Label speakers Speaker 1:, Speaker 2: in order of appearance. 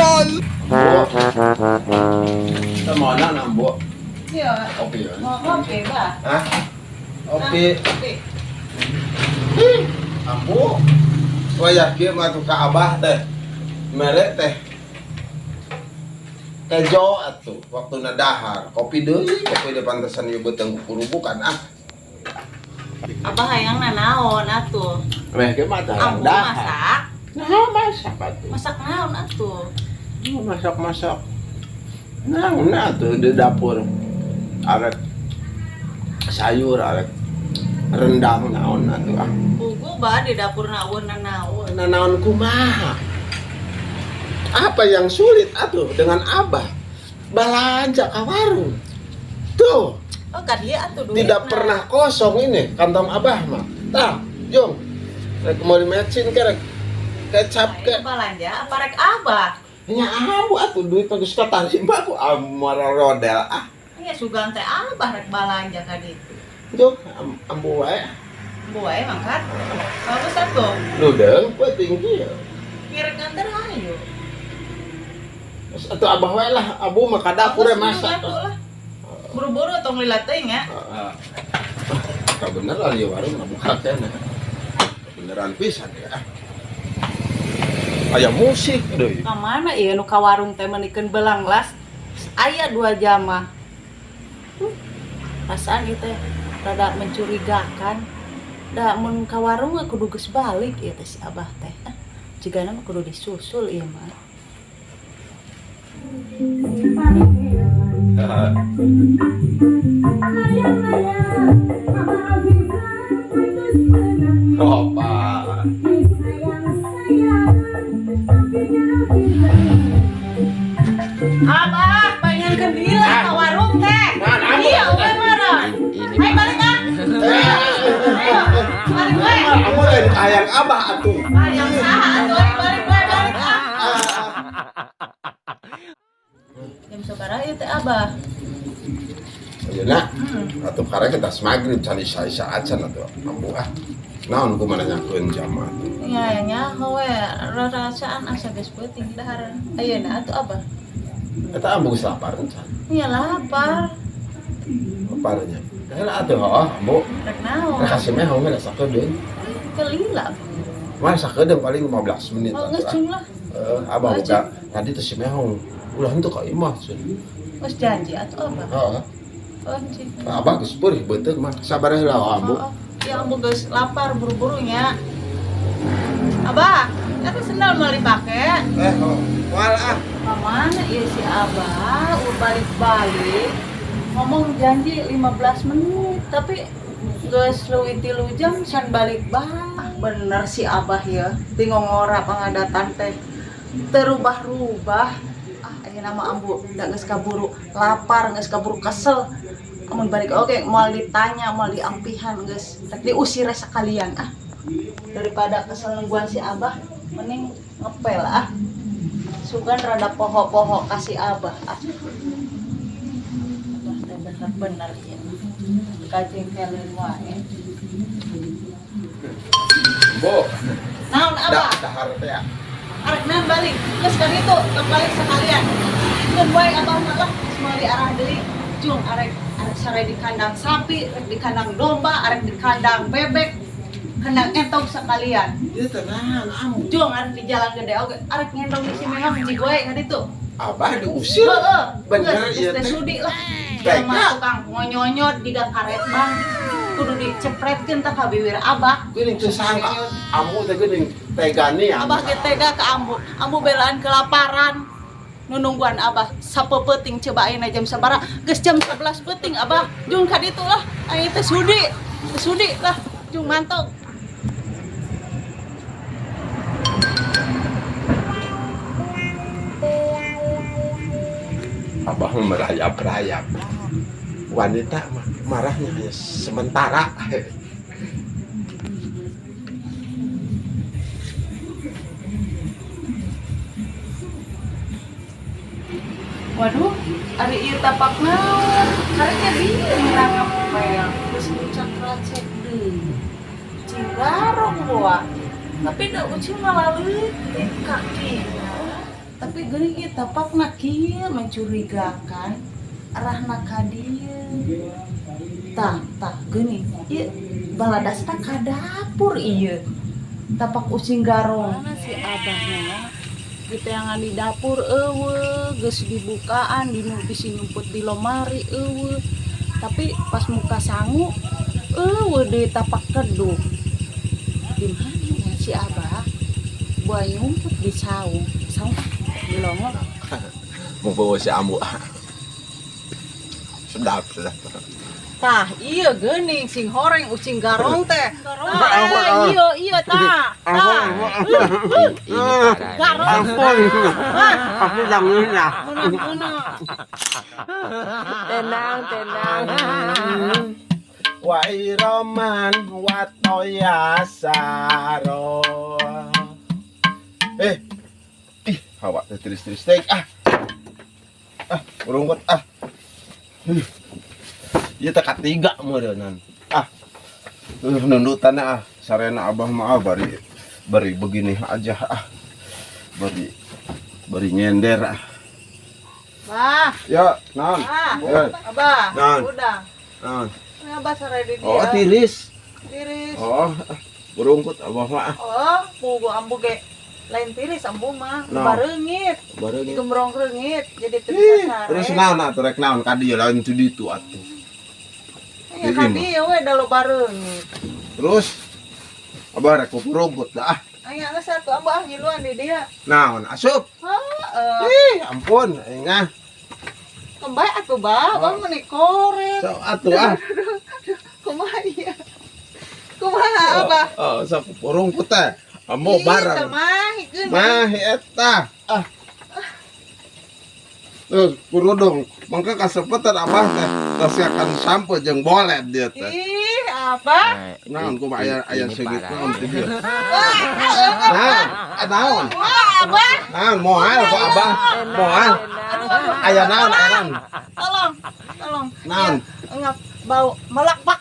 Speaker 1: Bu. Sama na Bu.
Speaker 2: Iya.
Speaker 1: Kopi ya.
Speaker 2: Mau kopi, Pak?
Speaker 1: Hah? Kopi.
Speaker 2: Kopi.
Speaker 1: Ambu. Wayah kieu mah tuh ka abah teh. Mere teh. Kejo atuh waktu dahar. Kopi deui, kopi depan pantesan ieu beuteung kurubukan ah.
Speaker 2: Abah hayang nanaon atuh.
Speaker 1: Meh kieu mah teh
Speaker 2: Ambu masak.
Speaker 1: Nah, masak atuh.
Speaker 2: Masak naon atuh?
Speaker 1: Masak-masak. Nah, nah tuh di dapur. Arek sayur, arek rendang naon atuh ah.
Speaker 2: Pugu bah di dapur naon nanaon.
Speaker 1: Nah, naon kumaha? Apa yang sulit atuh dengan abah? Belanja ke warung. Tuh,
Speaker 2: Oh, ka dieu atuh duitna.
Speaker 1: tidak pernah kosong ini kantong abah mah. Tah, jong. Rek mau dimecin ke rek kecap ke.
Speaker 2: Ayo balanja apa rek abah?
Speaker 1: Nya ambu atuh duit mah geus katarima ku rodel ah.
Speaker 2: Nya sugan teh abah rek balanja ka ditu.
Speaker 1: Jong, ambu wae.
Speaker 2: Ambu wae mangkat. Bagus atuh.
Speaker 1: Ludeung peuting kieu.
Speaker 2: Ngerek nganter ayo.
Speaker 1: Terus atuh abah wae lah, abu mah ka dapur
Speaker 2: Bagus,
Speaker 1: masak.
Speaker 2: atuh lah. Buru-buru tong lila teuing ya.
Speaker 1: Heeh. Beneran ya warung buka keneh. Beneran pisan ya. Aya musik deui.
Speaker 2: Ka mana ieu nu ka warung teh meunikeun belang las. Aya 2 jam mah. Perasaan ieu teh rada mencurigakan. Da mun ka warung mah kudu geus balik ieu teh si abah teh. Ah, jigana mah kudu disusul ieu mah.
Speaker 1: Opa.
Speaker 2: Abah, pengen kendila ka warung teh.
Speaker 1: Nah,
Speaker 2: Iya, we meureun. Ayo balik ah. Ayo, balik we.
Speaker 1: Ambu lain hayang abah atuh.
Speaker 2: Hayang saha atuh, ayo balik we, balik ah. Jam sabaraha ieu teh abah?
Speaker 1: Ayeuna atuh karek kita magrib can isa-isa acan atuh ambu ah. Naon kumaha nanyakeun jam atuh.
Speaker 2: Nya nyaho we, rarasaan asa geus peuting dahar. Ayeuna atuh abah.
Speaker 1: Eta ambu geus lapar can.
Speaker 2: Nya lapar.
Speaker 1: Laparnya. Heula atuh heuh ambu.
Speaker 2: Rek naon?
Speaker 1: Rek kasih meh heuh sakedeung.
Speaker 2: Kelila.
Speaker 1: Mah sakedeung paling 15 menit
Speaker 2: Oh,
Speaker 1: atuh.
Speaker 2: geus cung lah.
Speaker 1: Abah buka tadi teh si mehong. Ulah henteu ka imah cenah.
Speaker 2: Geus janji atuh abah.
Speaker 1: Heeh.
Speaker 2: Oh, cing.
Speaker 1: Abah geus peurih beuteung mah. Sabar heula ambu.
Speaker 2: Oh, ya ambu geus lapar buru-buru nya. Abah, eta sendal mau dipake?
Speaker 1: Oh, moal ah.
Speaker 2: Ka mana ieu si Abah? Udah balik-balik. Ngomong janji 15 menit, tapi geus leuwih 3 jam can balik-balik. Bener si Abah ya, ti ngongora pangadatan teh terubah-rubah. Ah, ayeuna mah ambu da geus kaburu lapar, geus kaburu kesel. Amun balik oge moal ditanya, moal diampihan geus rek diusir sekalian ah. Daripada kesel nungguan si Abah, mending ngepel ah. Sugan rada poho-poho kasih Abah ah. Abah teh bener-bener ieu mah. Kajengkelin wae.
Speaker 1: Bu.
Speaker 2: Naon Abah?
Speaker 1: Dahar teh.
Speaker 2: Arek naon balik? Geus ka ditu, tong balik sekalian. Keun wae Abah mah lah, geus moal diarah deui. Jung arek arek sare di kandang sapi, arek di kandang domba, arek di kandang bebek, kandang entog sekalian.
Speaker 1: Ieu teh naon ambu?
Speaker 2: Jung arek di jalan gede oge, arek ngendong di si Mehong jig wae ka ditu.
Speaker 1: Abah diusir.
Speaker 2: Heeh,
Speaker 1: Bener
Speaker 2: geus
Speaker 1: ieu
Speaker 2: teh
Speaker 1: teh.
Speaker 2: sudi lah.
Speaker 1: Baik,
Speaker 2: Jelema tukang ngonyonyot diga karet bang. Kudu dicepretkeun tah ka biwir Abah.
Speaker 1: Geuning teu sangka. Ambu teh geuning tegane ya.
Speaker 2: Abah ge tega ke ambu. Ambu belaan kelaparan. Nu nungguan Abah sapeupeting coba ayeuna jam sabaraha? Geus jam 11 peuting Abah. Jung ka ditu lah. Aing teh sudi. Teu sudi lah. Jung mantog.
Speaker 1: Abah merayap-rayap. Wanita mah marahnya hanya sementara.
Speaker 2: Waduh, ari ieu tapak naon? Kareknya bingung ngapel. Geus ngucak racek deui. Ucing garong boa. Tapi da ucing malah leutik kakina. Tapi geuning ieu tapakna kieu mencurigakan, arahna ka dieu. Tah, tah geuning ieu baladasna ka dapur ieu. Tapak ucing garong. Mana si abahnya? Diteangan di dapur euweuh, geus dibukaan, dinu bisi nyumput di lomari euweuh. Tapi pas muka sangu euweuh deui tapak keduk. Di mana ya si abah? Buah nyumput di saung. Saung ah, di longok.
Speaker 1: Mau bawa si Ambu. Sedap, sedap.
Speaker 2: Tah, iya geuning sing horeng ucing garong teh.
Speaker 1: Ampun,
Speaker 2: Tah, iya iya tah. Tah.
Speaker 3: Ini parah.
Speaker 2: Garong.
Speaker 1: Ampun. Aku jangan.
Speaker 2: Meunang-meunang.
Speaker 3: Tenang, tenang.
Speaker 1: Wa iroman wa toyasaro. Eh. Ih, hawa teh tiris-tiris teh ah. Ah, urungkut ah. Huh. Ieu teh katiga meureunnan. Ah. Nundutan ah, sarena abah mah ah, bari bari begini aja ah. Bari bari nyender ah.
Speaker 2: Bah,
Speaker 1: Ya, naon?
Speaker 2: ah,
Speaker 1: Eh,
Speaker 2: Abah,
Speaker 1: Naon?
Speaker 2: udah.
Speaker 1: Naon?
Speaker 2: Ini Abah sare di dia.
Speaker 1: Oh, tiris.
Speaker 2: Tiris.
Speaker 1: Oh, burungkut abah mah ah.
Speaker 2: Oh, pugu ambu ge lain tiris ambu mah,
Speaker 1: Naon?
Speaker 2: bareungit,
Speaker 1: Bareungit.
Speaker 2: Gembrong reungit, jadi teu
Speaker 1: Ih,
Speaker 2: bisa sare.
Speaker 1: terus naon atuh rek naon ka dieu lain tu ditu atuh.
Speaker 2: Ya ka dieu we da loba reungit.
Speaker 1: Terus abah rek kupurungkut dah ah.
Speaker 2: Aya geus atuh ambu ah ngiluan di dia.
Speaker 1: Naon asup?
Speaker 2: Heeh.
Speaker 1: Ih, ampun aing ah.
Speaker 2: Kembali atuh bah,
Speaker 1: Oh.
Speaker 2: bah meuni korek.
Speaker 1: Sok atuh ah.
Speaker 2: Kumaha ieu? Kumaha abah?
Speaker 1: Oh, sok kupurungkut teh. Ambo
Speaker 2: Ih,
Speaker 1: bareng.
Speaker 2: teu mah, hikeun.
Speaker 1: Mah eta. Ah. Terus purudung, mangka kasepetan abah teh tasiakan sampo jeung bolet dia teh.
Speaker 2: Ih, apa?
Speaker 1: Naon kumaha aya aya
Speaker 3: Ini
Speaker 1: seungit
Speaker 3: parah.
Speaker 1: naon teh dia. Naon? Eh, naon?
Speaker 2: Wah, abah.
Speaker 1: Naon moal kok abah? Moal.
Speaker 2: Aduh, aduh.
Speaker 1: Aya naon aya naon?
Speaker 2: Tolong, tolong.
Speaker 1: Naon?
Speaker 2: Iya, ngap bau melakpak